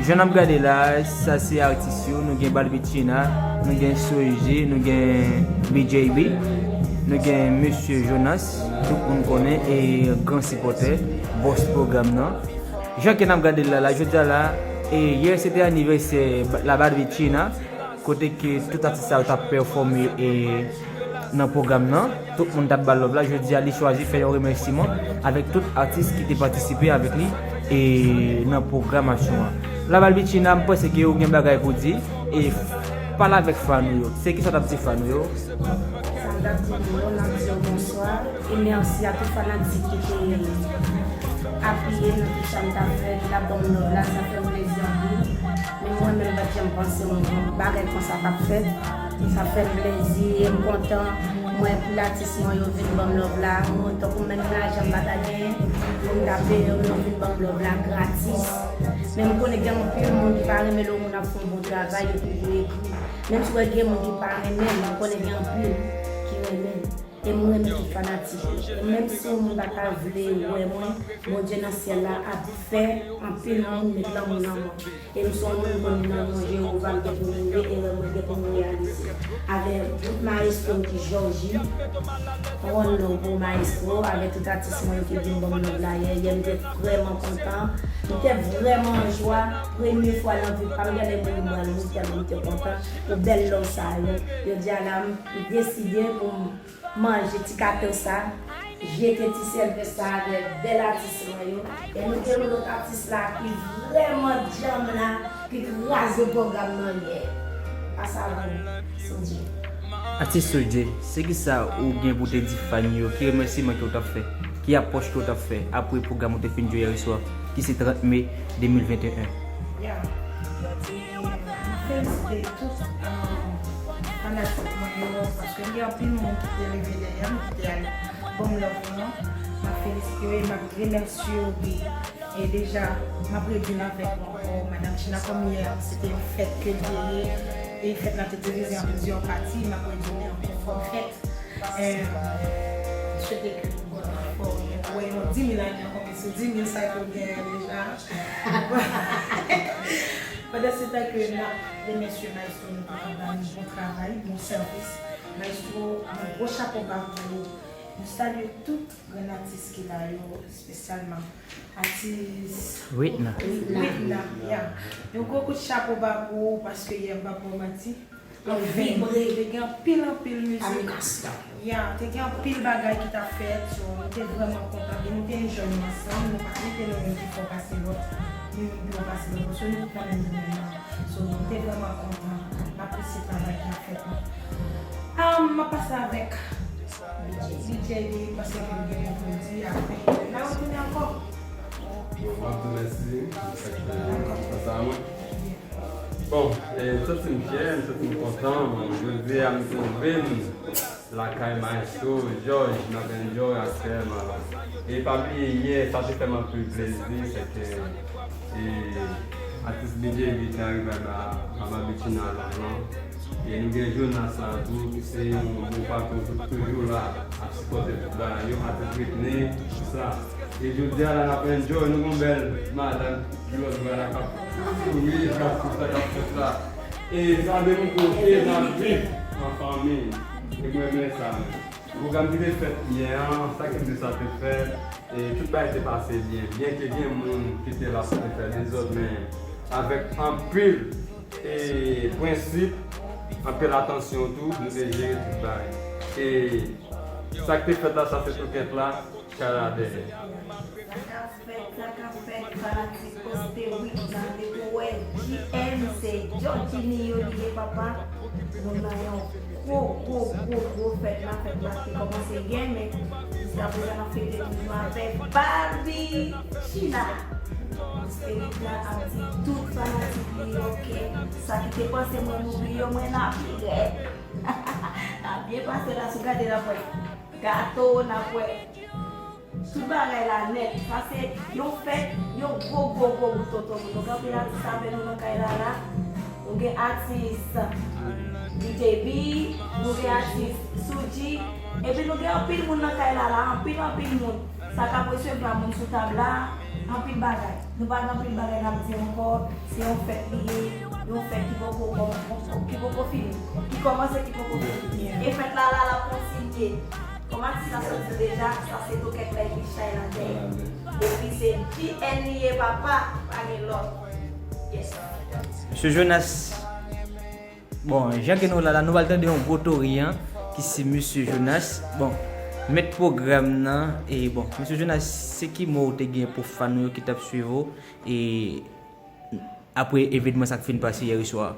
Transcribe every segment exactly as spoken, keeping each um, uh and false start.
Jan n ap gade la, sa se atis yo, nou gen Balbichina, nou gen Soji, nou gen B J B, nou gen Mesye Jonas, tout moun konnen, e gran sipòtè, bòs pwogram nan. Jan ke n ap gade l la, la, jodi a la, e yè se te anivèsè La Balbichina, kote ke tout atis sa yo t ap pèfòme e nan pwogram nan. Tout moun t ap ba l love la. Jodi a, li chwazi fè yon remèsiman avèk tout atis ki te patisipe avèk li e nan pwogramasyon an. La Balbichina, m panse ke ou gen bagay pou di e pale avèk fan ou yo. Se kisa w t ap di fan ou yo? Sa m t ap di nou yo, n ap di yo bonswa e mèsi a tout fanatik ki te apiye m nan tout sa m t ap fè, ki t ap ban m love la, sa fè m plezi anpil. Men mwen menm, m pa t janm panse yon bagay konsa t ap fèt. Sa fè m plezi e m kontan. M wè anpil atis mwen yo vin ban m love la. Mwen tankou menm lajan m pa ta genyen pou m ta peye yo, yo vin ban m love la gratis. Men m konnen gen anpil moun ki pa renmen lè yon moun ap fè yon bon travay epi yo ekri. Menm si w wè gen moun ki pa renmen l, m konnen gen anpil ki renmen l. E m renmen tout fanatik yo. E menm si yon moun pa ta vle wè mwen, Bondye nan syèl la ap fè anpil moun met lanmou nan mwen. E m se yon moun konn nan yon Jewova m gen pou m ye, e rèv mwen gen pou m reyalize. Avèk tout mayestwo m ki Jòji, one love pou mayestwo, avèk tout atis mwen yo ki vin ban m love la yè, yè m te vrèman kontan, m te vrèman an jwa, premye fwa nan vi pa m, genlè moun pral ri tèlman m te kontan pou bèl love sa yo. Jodi a la, m deside pou m manje ti kato sa, jete ti sèvès sa avèk bèl atis mwen yo. E nou gen yon lòt atis la ki vrèman djanm la, ki kraze pwogram nan yè. Pase avè m, Soji. Atis Soji, se kisa ou gen pou te di fan yo? Ki remèsiman ke w t ap fè? Ki apwòch ke w t ap fè apre pwogram ou te fin jwe yè swa, ki se trant me de mil venteyen? Ya, m felisite tout, um, fanatik mwen yo, paske gen anpil moun ki te leve dèyè m, ki te al ban m love lan. M ap felisite yo e m ap remèsye yo, wi. E deja, m ap redwi l avèk nou ankò, Madanm China, kòm yè se te yon fèt ke l te ye, e fèt la te divize an plizyè pati, m ap redwi l ankò kòm fèt. Eh, m swete ke nou bon ankò, nou wè yon di mil ane ankò, men sou di mil sa ke w genyen deja. Pandan se tan ke n ap remèsye Maestro nou pou ban nou bon travay, bon sèvis. Maestro, yon gwo chapo ba pou ou. Nou salye tout grann atis ki la yo, espesyalman atis Witna. Witna, ya. Yon gwo kout chapo ba pou ou, paske yè m p ap ba w manti. Te gen anpil, anpil mizik. Ya, te gen anpil bagay ki t ap fèt, so, nou te vrèman kontan. E nou te enjoy nou ansanm, nou pa mete nou youn pi fò pase lòt, ni youn pi wo pase lòt, paske nou konnen nou menm nan. So, nou te vrèman kontan. M apresye travay ki ap fèt la. Ah, m ap pase avèk D J D, paske nou gen pou di, apre, n a retounen ankò. Bon, m ap di mèsi, paske, paske a mwen. Bon, e, m santi m fyè, m santi m kontan. Jodi a, m twouve m lakay Maestro George, m ap enjoy aktyèlman. E pa bliye yè, sa te fè m anpil plezi, se ke, e, atis B J V te arive a, a Balbichina Love lan. E nou gen Jonas la tou, ki se yon bon patwon, tou, toujou la, ap sipòte tout bagay yo, atis Britney, tout sa. E jodi a la, n ap enjoy, nou gon bèl madanm ki lòt bò la k ap souri, k ap tout sa k ap fèt la. E sa demontre ke n ap viv an fanmi. E mwen renmen sa. Pwogram ki te fèt yè an, sa ki di sa te fèt, e tout bagay te pase byen. Byenke gen moun ki te la pou te fè dezòd, men avèk anpil, e, prensip, anpil atansyon tou, nou te jere tout bagay. E sa ki te fèt la, sa se toukèt la, chala dèyè. Sa k ap fèt, sa k ap fèt, fanatik poste wi, sa te tou wè, J M se Georgini yo li ye papa. Nou nan yon gwo, gwo, gwo, gwo fèt la, fèt la te kòmanse yè, men jiska prezan n ap fete toujou avèk Balbi China. Spirit la ap di tout fanatik li yo ke sa ki te panse mwen mouri yo, mwen la pi rèd. N ap byen pase la, si w gade n ap wè gato, n ap wè tout bagay la nèt. Sa se yon fèt, yon gwo, gwo, gwo bout tonton moun. Nou gen anpil atis avè nou nan kay la la. Nou gen atis D J B, nou gen atis Souji. Epi nou gen anpil moun nan kay la la, anpil, anpil moun. Sa k ap resevwa moun sou tab la, Anpil bagay. Nou pa gen anpil bagay n ap di ankò. Se yon fèt li ye, yon fèt ki poko kòm- ki poko fini. Ki kòmanse, ki poko fini. E fèt la la, l ap kontinye. Kòm atis la sot di deja, sa se tokèt la epi chay la dèyè. Epi se G N li ye papa, pa gen lòt. Yes. Mesye Jonas, bon, jan ke nou la la, nou pral tande yon gwo tori an, ki se Mesye Jonas. Bon, mèt pwogram nan, e bon, Mesye Jonas, se ki mo ou te gen pou fan nou yo ki t ap swiv ou, e apre evènman sa k fin pase yè swa,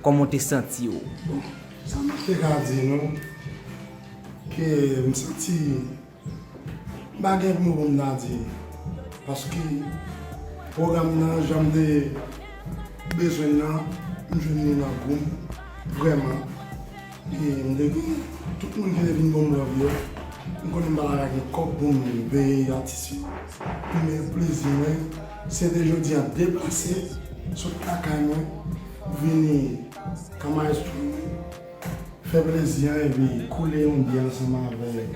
kòman w te santi w? Bon, sa m te ka di nou, ke m santi m pa gen mo pou m ta di, paske pwogram nan, jan m te bezwen l nan, m jwenn li nan gou m, vrèman. E m te gen tout moun ki te vin ban m love yo. M konnen m pa ta ka gen kòb pou m peye atis yo. Men plezi mwen, se te jodi a deplase, sot lakay mwen, vini kan Maestro mwen, fè plezi an epi koule yon byè ansanm avè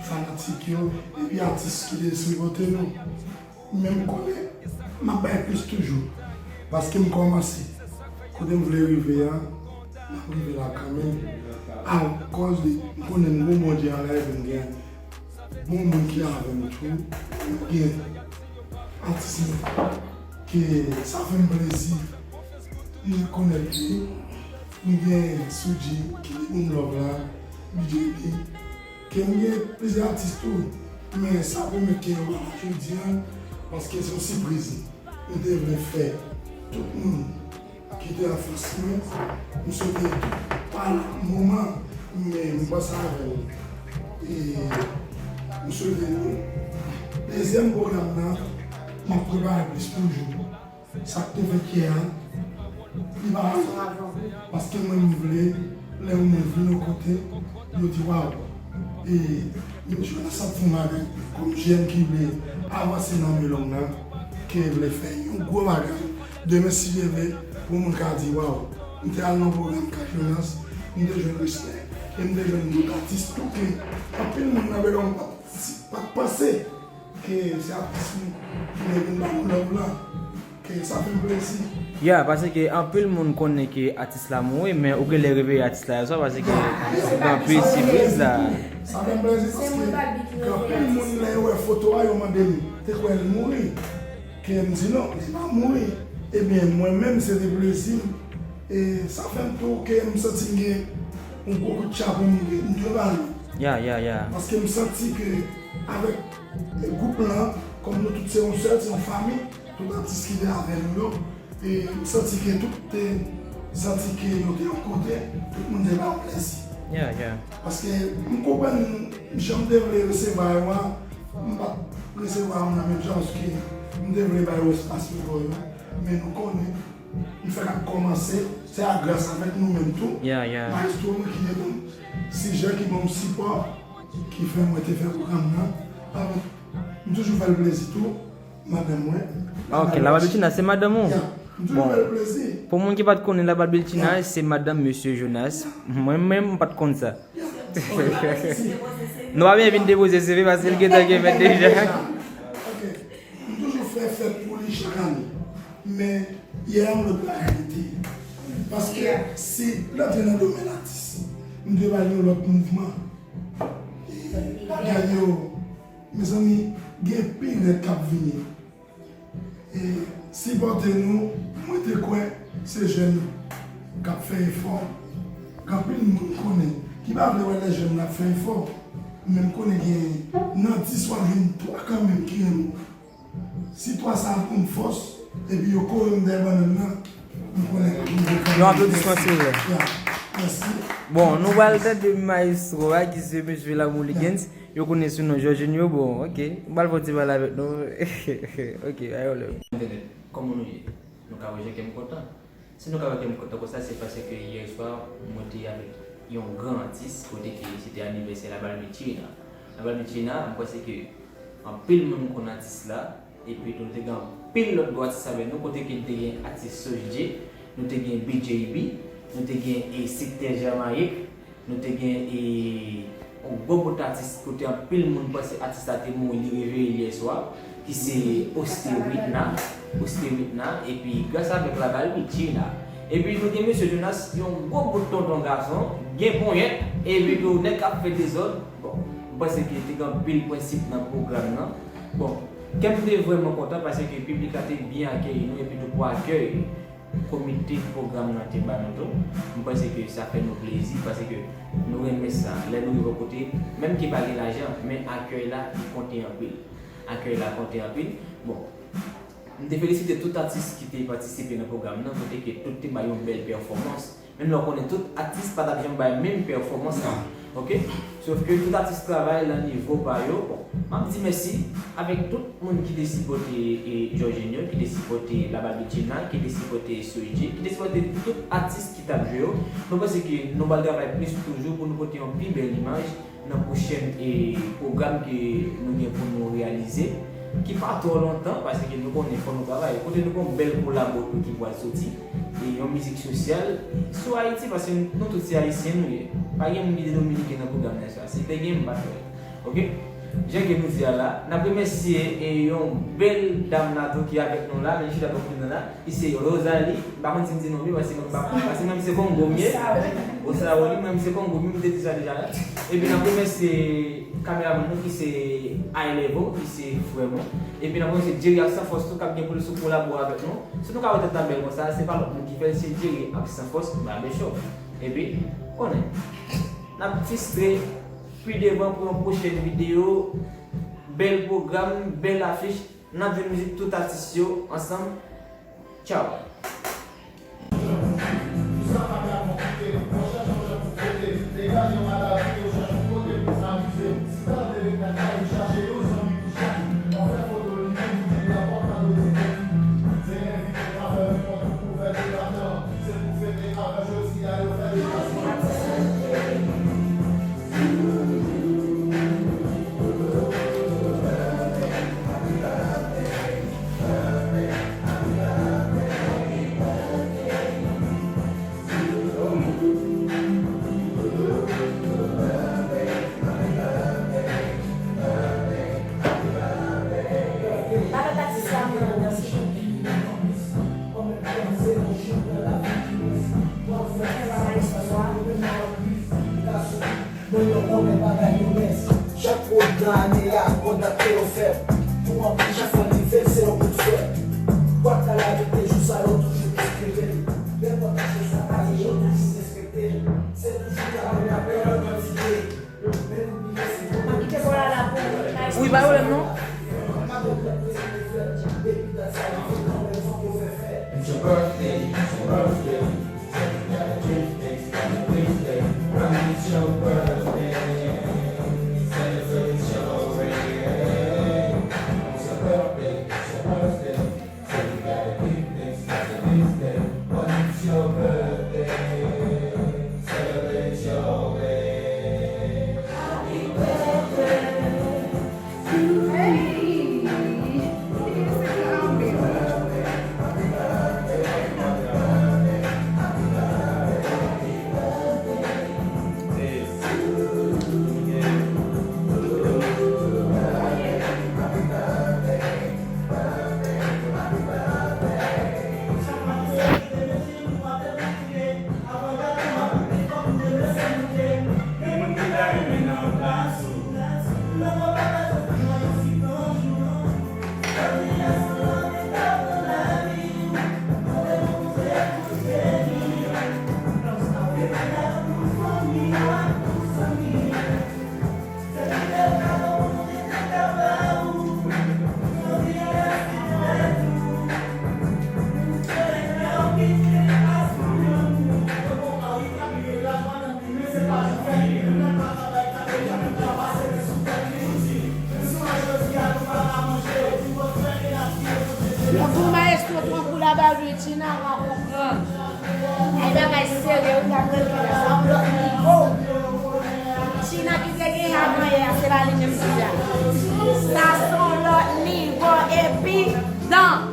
fanatik yo, epi atis ki te sipote nou. Men m konnen m ap bay plis toujou. Paske m kòmanse. Kote m vle rive a, m ap rive la kanmenm. Akoz de, m konnen m gon Bondye anlè epi m gen bon moun ki avè m tou. M gen atis mwen ke sa fè m plezi. M rekonèt li. M gen Soudji ki te ban m love la. M di li ke m gen plizyè atis tou. Men sa pwomèt ke yo pa la jodi a, paske se yon sipriz. M te vle fè tout moun ki te anfas mwen, m swete tout pa la moman, men m panse avè nou. E m swete nou dezyèm pwogram nan, m ap prepare plis toujou. Sa k te fèt yè a, li pa ankò. Paske mwen, m vle, lè yon moun vin yon kote, yo di, "Waw, e, Mesye Jonas ap fè yon bagay." Kòm jèn ki vle avanse nan melon nan, ke vle fè yon gwo bagay, demen, si Dye vle, pou moun ka di, "Waw, m te al nan pwogram Kay Jonas, m te jwenn respè, e m te jwenn tout atis tou ke anpil moun nan melon pa t, pa t panse ke se atis nou ki te vin ban nou love la." Ke sa fè m plezi. Ya, paske anpil moun konnen ke atis la mouri, men ou genlè reveye atis la yè swa, paske gen anpil sipriz la. Sa fè m plezi paske gen anpil moun lè yo wè foto a, yo mande m, "Te kwè l mouri?" Ke m di, "Non, li pa mouri." Ebyen, mwen menm, se te plezi m. E sa fè m tou ke m santi m gen yon gwo kout chapo m, m dwe ba nou. Ya, ya, ya. Paske m santi ke avèk gwoup lan, kòm nou tout se yon sèl, se yon fanmi, tout atis ki te avè nou yo, e m santi ke tout te santi ke yo te yon kote, tout moun te ba yo plezi. Ya, ya. Paske m konprann jan m te vle resevwa yo a, m pa t resevwa yo nan menm jan, paske m te vle ba yo espas yo, men nou konnen, nou fèk ap kòmanse, se a gras avèk nou menm tou. Ya, ya. Maestro mwen ki te ban m sijè, ki ban m sipò, ki fè mwen te fè pwogram nan. Alò, m toujou fè l plezi tou, madanm mwen. Ah, ok, Labalbechina, se madanm ou? Ya, m toujou fè l plezi. Pou moun ki pa t konnen, Labalbechina, se madanm Mesye Jonas. Mwen menm, m pa t konn sa. Ya. Nou pa byen vin depoze C V paske l gentan gen fèt deja. Ok. M toujou fè fèt pou li chak ane. Men, yè a yon lòt bagay li te ye. Paske si l antre nan domèn atis, m te ba l yon lòt mouvman. E bagay yo, mezanmi, gen pi rèd k ap vini. E sipòte nou, mwen te kwè se jèn k ap fè efò. Gen anpil moun konnen ki pa vle wè lè jèn nan ap fè efò. Men m konnen gen nan dis w ap jwenn twa kanmenm ki renmen w. Si twa sa ap konn fòs, epi yo kore m dèyè bannann nan, m konnen k ap rive kanmenm. Yon aplodisman, silvouplè. Ya, mèsi. Bon, nou pral tande maestro a, ki se mesye Lamouligens. Yo konnen sou non Jorginho, bon, ok. M pral fè yon ti pale avèk nou. Ok, ayo lè. Entènèt, kòman nou ye? Nou ka wè jan kè m kontan. Si nou ka wè kè m kontan konsa, se paske yè swa, mwen te avèk yon gran atis, kote ke se te anivèsè Labalbechina. Labalbechina, m panse ke anpil moun konn atis la, epi tou nou te gen anpil lòt gwo atis avèk nou, kote ke nou te gen atis Soulja, nou te gen B J B, nou te gen, e, Siktè Jamayik, nou te gen, e, yon gwo bout atis, kote anpil moun panse atis la te mouri, li reveye yè swa, Ki se Oste Witna, Oste Witna, epi gras avèk Labal Richina. Epi nou gen mesye Jonas, yon gwo bout tonton gason, gen ponyèt, epi tou nèg k ap fè dezòd. Bon, m panse ke te gen anpil prensip nan pwogram nan. Bon, kè m te vrèman kontan paske piblik la te byen akeyi nou, epi tou pou akèy komite pwogram nan te ba nou tou. M panse ke sa fè nou plezi, paske nou renmen sa. Lè nou rive yon kote, menm ke pa gen lajan, men akèy la, li konte anpil. Akèy la konte anpil. Bon, m te felisite tout atis ki te patisipe nan pwogram nan, kote ke tout te bay yon bèl pèfòmans. Menm lè w konnen tout atis pa t ap janm bay menm pèfòmans la. Oke? Sof ke tout atis travay nan nivo pa yo. Bon, m ap di mèsi avèk tout moun ki te sipòte, e, Jorginho, ki te sipòte Labal Richina, ki te sipòte Soy G, ki te sipòte tout atis ki t ap jwe yo. Nou panse ke nou pral travay plis toujou pou nou pote yon pi bèl imaj nan pwochèn, e, pwogram ke nou gen pou nou reyalize, ki pa twò lontan, paske nou konnen fò nou travay. Kote nou gen yon bèl kolabo tou ki pral soti, e yon mizik sosyal sou Ayiti, paske nou tout se Ayisyen nou ye. Pa gen moun ki te Dominiken nan pwogram nan sa. Si te gen, m pa t wè l. Oke? Jan ke nou di a la, n ap remèsye, e, yon bèl dam la tou ki avèk nou la, men li chita bò kote nou la. Ki se Rosalie, m pa konn si m di non m byen, paske mwen pa, paske mwen se Kongo m ye. Osaoli, mwen se Kongo m ye, m te di sa deja la. Epi n ap remèsye kameramann nou ki se High Level, ki se frè mwen. Epi n ap remèsye Jerry ak Sanfòs tou k ap gen pou l sou kolabo avèk nou. Si nou ka wè tèt la bèl konsa, se pa lòt moun ki fè l, se Jerry ak Sanfòs Barbershop. Epi, konnen, n ap fistre pi devan pou yon pwochèn videyo. Bèl pwogram, bèl afich. N ap jwenn mizik tout atis yo ansanm. Tchaw! Mwen yon momen bagay yo mès. Chak pwogram ane a, gon dat ke yo fè. Pou anpil jan fò l rive, se yon kout fè. Bwat kalamite, jou sa yo toujou espere. Lè pòt mache sa pase, yo toujou despekte. Se toujou travay la pè, yo kantite. Men nou bliye se wi, pa pwoblèm non. It's your birthday, it's your birthday. So you gotta drink things, gotta drink things. When it's your birthday, celebrate your way. It's your birthday, it's your birthday. So you gotta drink things, gotta drink things. When it's your birthday, celebrate your way. Bonjou, maestro, tankou Labal Richina, w a konprann. Ay, bagay serye, wi, gade nèg la, sa yon lòt nivo. China ki te gen avan yè a, se pa li menm ki la. Sa se yon lòt nivo, epi dan.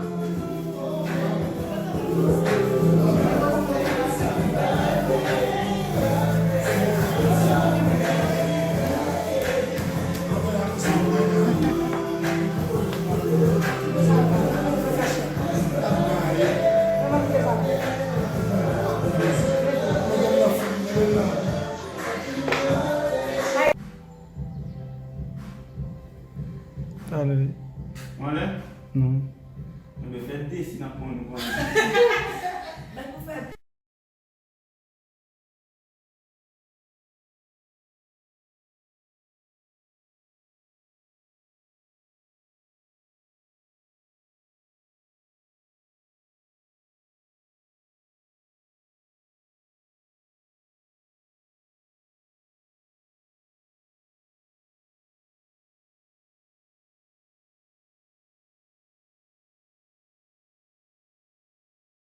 Talè. Mwen lè? Non. Enben fè desi nan pon nou konnen.